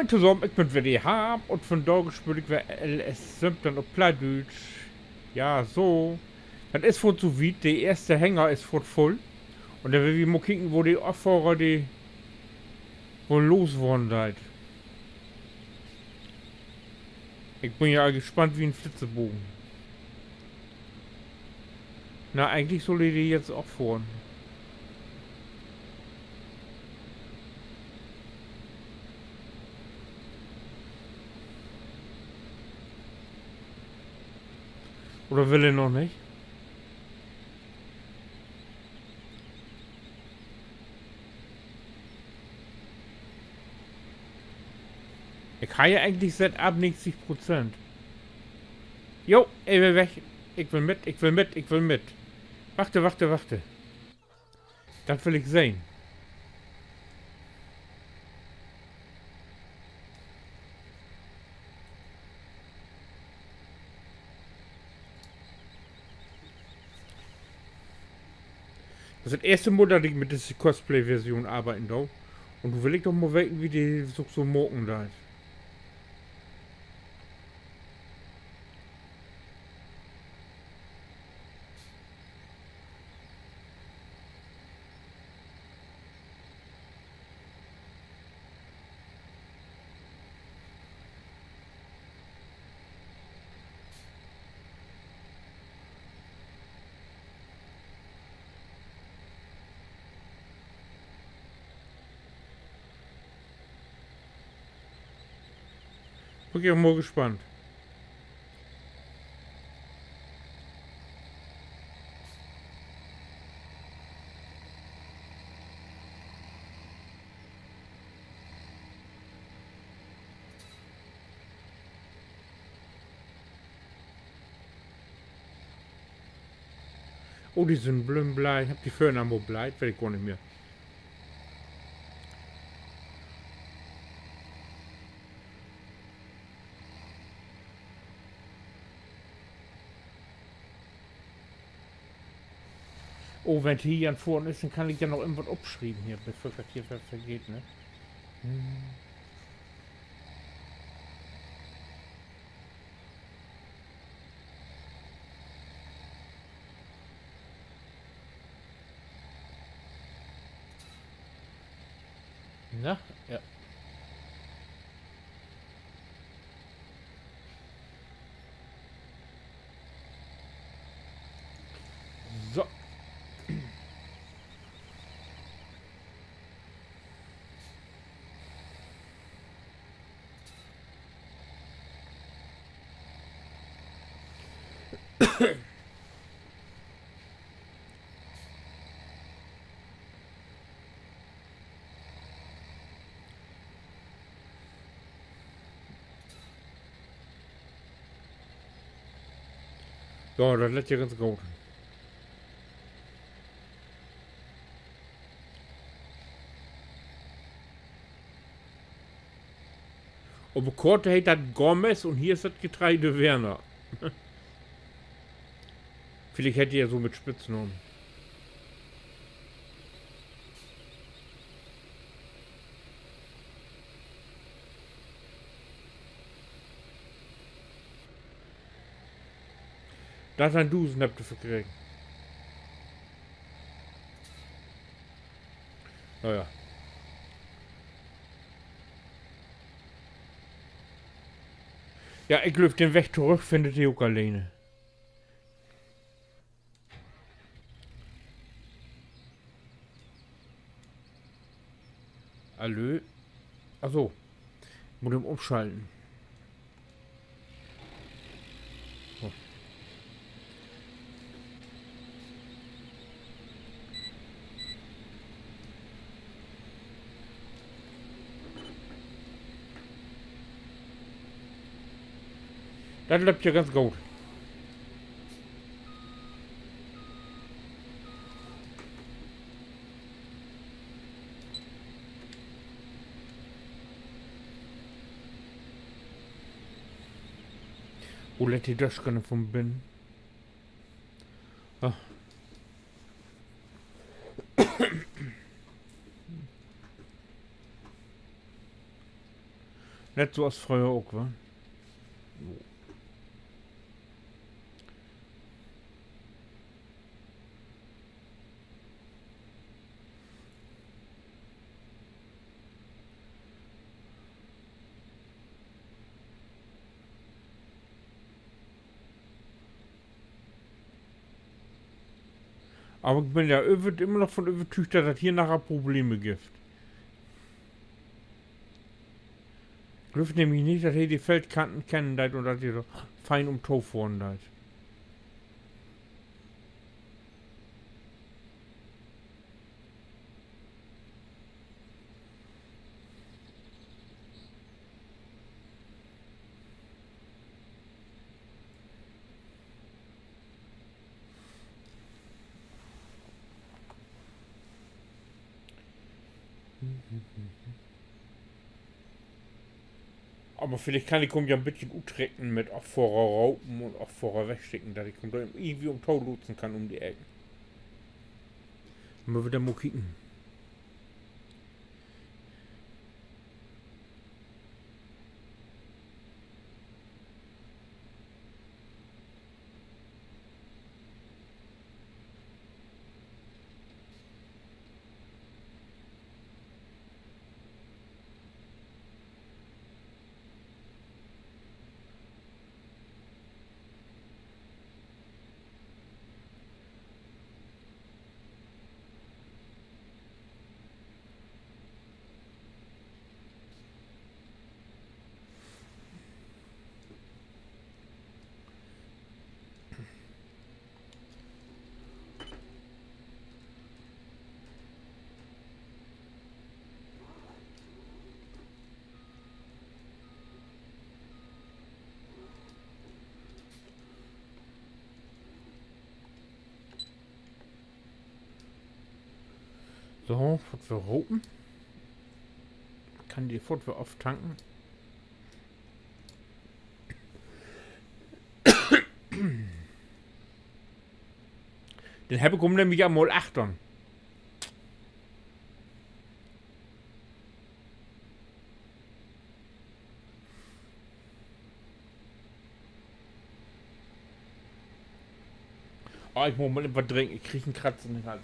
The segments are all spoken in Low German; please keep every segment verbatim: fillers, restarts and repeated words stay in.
Moin tosamen, ik bün weer de Harm un vundaag speel ik weer L S söventeihn op Plattdüütsch. Ja, so. Dat is foorts so wiet, de eerste Hänger is foorts vull. Un denn will wi mal kieken, wo de Affohrer de woll losworrn deit. Ik bün ja al gespannt wie en Flitzebogen. Na, egentlich sull de jetzt affohren. Oder will he noch nich? Ik harr ja egentlich sett af negentig Prozent. Jo, even weg. Ik will mit, ik will mit, ik will mit. Wachte, wachte, wachte. Dat will ik sehn. Dat is dat eerste Mal, dat ik mit disse Courseplay-Version arbeiden do. Un nu will ik doch mal weten, wie de sük so maken deit. Bün ik ja mal gespannt. Oh, de sünd blööm blei. Hebbt de vörher mal bleit? Weet ik gor nich mehr. Oh, wenn he hier an fohren is, denn kann ik ja noch even wat opschrieven hier, bevör ik dat hier weer vergeet, ne? Na, ja. So. Ja, dat lett ja ganz goot. Op de Koort heet dat Gomez un hier is dat Getreide Werner. Villicht hett de ja so mit Spitznamen. Dat hett en Dusend verkregen. Na ja. Ja, ik glööv, den Weg torüch finnt he ok alleen. Hallo? Ach so. Mutt em umschalten. So. Dat löppt ja ganz goot. Wo lett de Dösken vun binnen? Ah. Nett so as fröher ok, wa? Aver ik bün ja över-, immer noch von övertüügt, dat dat hier naher Probleme gifft. Ik glööv nämlich nich, dat he de Feldkanten kennen deit un dat he dor fein ümto fohren deit. Aver villicht kann ik hum ja en beten uttrecken mit Affohrer ropen un Affohrer wegschicken, dat ik hum dor irgendwie ümto lotsen kann üm de Ecken. Mööt wi denn mal kieken. So, foort weer ropen. Kann de foort weer aftanken. Denn hebb ik hum nämlich al mal achtern. Ah, ik mutt mal even wat drinken. Ik krieg en Kratzer in de Hals.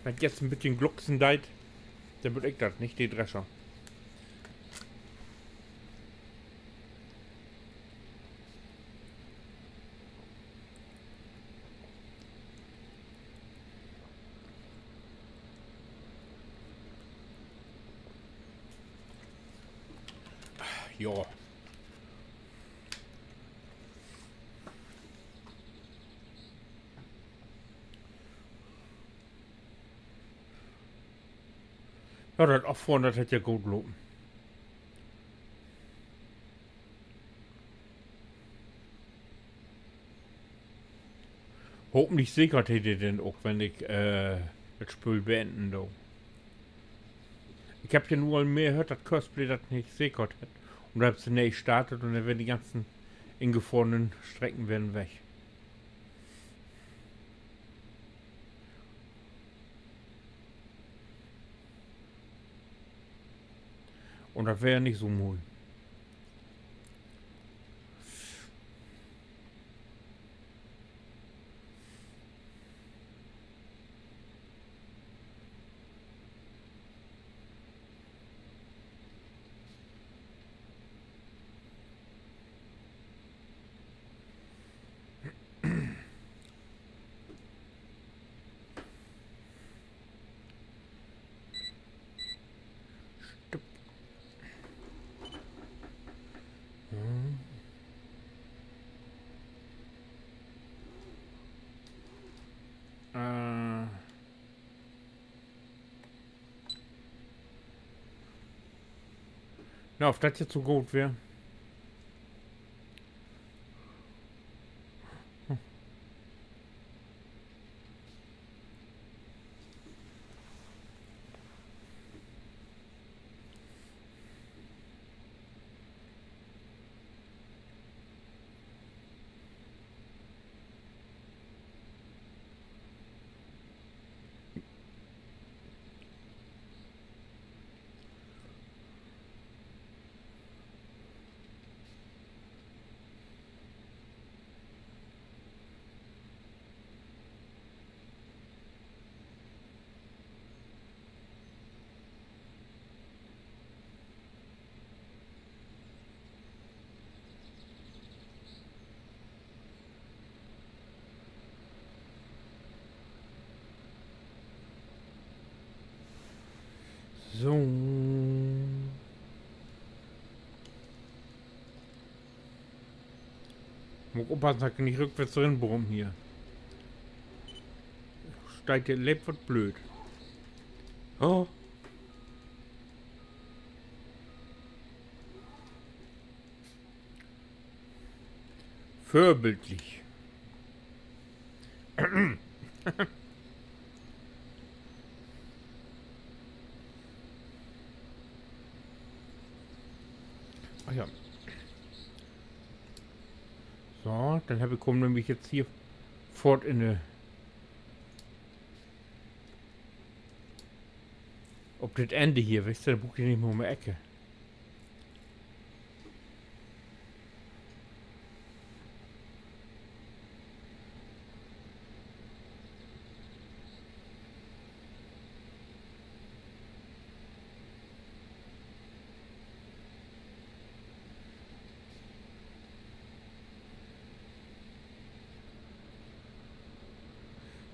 Wenn dat jetzt en beten glucksen deit, denn bün ik dat, nich de Drescher. Jo. Ja, dat Affohren, dat hett ja goot lopen. Hopentlich sekert he de denn ok, wenn ik, äh, dat Speel beenden do. Ik hebb ja nu al mehr höört, dat Courseplay dat nich sekert hett. Un do hebbt se nee startet un denn weren de ganzen ingefrorenen Strecken weren weg. Un dat weer ja nich so moi. Stopp. Hm. Äh. Na, of dat jetzt so goot weer. So. Mutt ik oppassen, dat ik nich rückwärts rinbrumm hier. Steiht de Leep wat blööd. Oh. Vorbildlich. Ach ja. So, denn heff ik, kumm nämlich jetzt hier foort in de, op dit Enn hier, weetst du, denn bruuk ik nich mehr üm de Eck.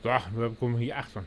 So, nu kummt hier achtern.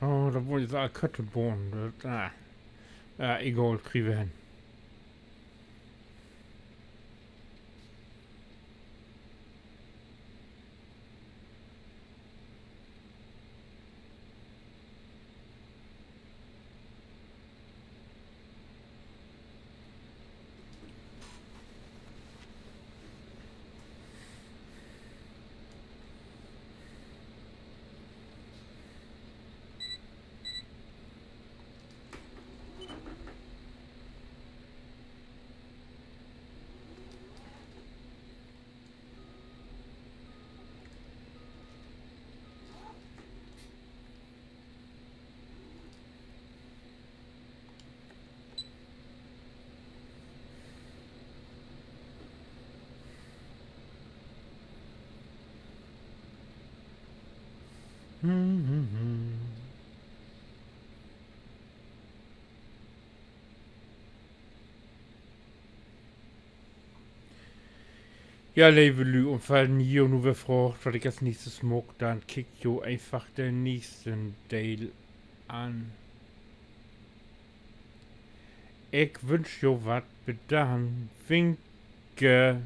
Oh, dor wull ik so al Köttebahn. Dat, ah. Ja, egal, kriegt wi hen. Ja, leve Lüüd, un wenn ji nu weer fraagt, wat ik as nächstes maak, denn kiekt jo eenfach den nächsten Deel an. Ik wünsch jo wat, bet dann. Winke.